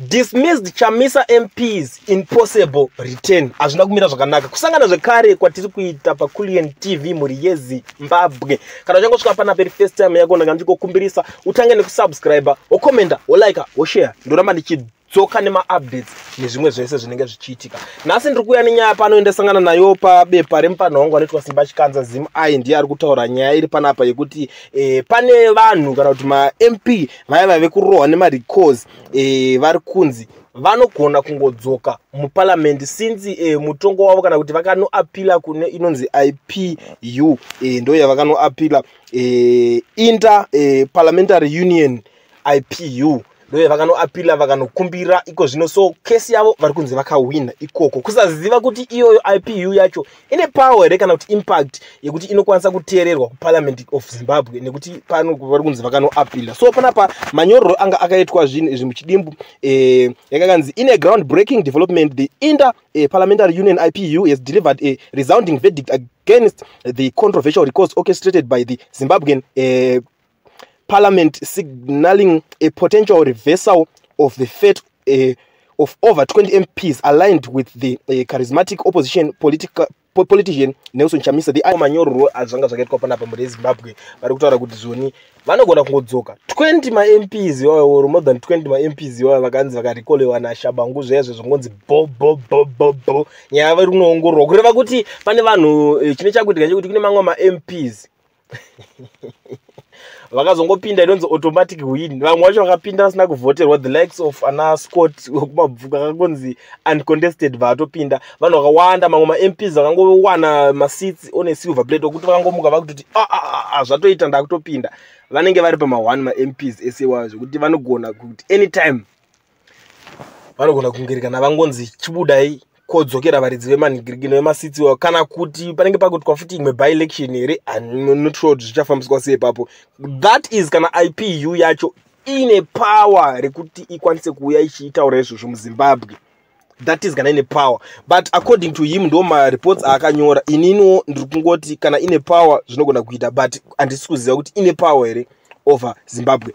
Dismissed Chamisa MPs in possible return. Hazvina kumira zvakanaka. Kusangana zvekare kwatiri kuita paCulian TV, mhuri yeZimbabwe. Kana uchangosvika panapa iri first time yako, ndanga ndichikukumbirisa utange nekusubscribe, wokomenda, wolike, woshare. Ndoramba ndichidzoka nemaupdates nezvimwe zvese zvinenge zvichiitika. Nhasi ndiri kuuya nenyaya pano, ndasangana nayo pabepa remupanho wangu anoitwa Simba Chikanza Zim ai. Ndiye ari kutaura nyaya iri panapa yekuti pane vanhu kana kuti maMP vaya vave kurohwa nemarecalls, vari kunzi vanogona kungodzoka muparamende since mutongo wavo kana kuti vakanoapila kune inonzi IPU, ndo yavakanoapila, Inter Parliamentary Union, IPU, ndo yavakanoapila, vakanokumbira iko zvino. So kesi yavo vari kunzi vakahwina ikoko. Kusaziva kuti iyoyo IPU yacho ine power here kana kuti impact yekuti inokwanisa kuteererwa kuParliament of Zimbabwe, nekuti pano vari kunzi vakanoapila. So panapa manyorero anga akaitwa zvinhu izvi muchidimbu, yakakanzi, "In a ground breaking development, the Inter Parliamentary Union, IPU, has delivered a resounding verdict against the controversial recalls orchestrated by the Zimbabwean Parliament, signaling a potential reversal of the fate of over 20 MPs aligned with the charismatic opposition politician Nelson Chamisa." The manyorero azvanga zvakaitwa panapa, mhuri yeZimbabwe, vari kutaura kuti zvoni vanogona kungodzoka 20 maMPs iwayo or more than 20 maMPs iwayo vakanzi vakarekolewa naTshabangu zvaizvo, zvongonzi bo bo bo bo bo, nyaya vari kunoongororwa. Kureva kuti pane vanhu, chine chakuitika chekuti kune mamwe maMPs vakazongopinda inonzi automatic win. Vamwe vacho vakapinda vasina kuvhoterwa, the likes of ana Scott wekuMabvuku, akakonzi uncontested, vaatopinda. Vanhu vakawanda, mamwe maMPs vakangowana maseats on a silver plate, okuti vakangomuka vakutoti, "Ah, ah, ah, zvatoita, ndakutopinda." Vanenge vari pama1 maMPs ese iwayo, zvekuti vanogona kuti anytime vanogona kungeri kana vangonzi chibudai kodzokera varidzi vemanhingirikino vemaseats iwayo, kana kuti panenge pakuitwa futi imwe by election here. Not sure kuti zvichafambiswa sei ipapo. That is kana IPU yacho ine power rekuti ikwanise kuuya ichiitaura izvozvo muZimbabwe. That is kana ine power, but according to him, ndo mareports aakanyora. Ininiwo ndiri kungoti kana ine power zvinogona kuita, but handisi kuziva kuti ine power here over Zimbabwe.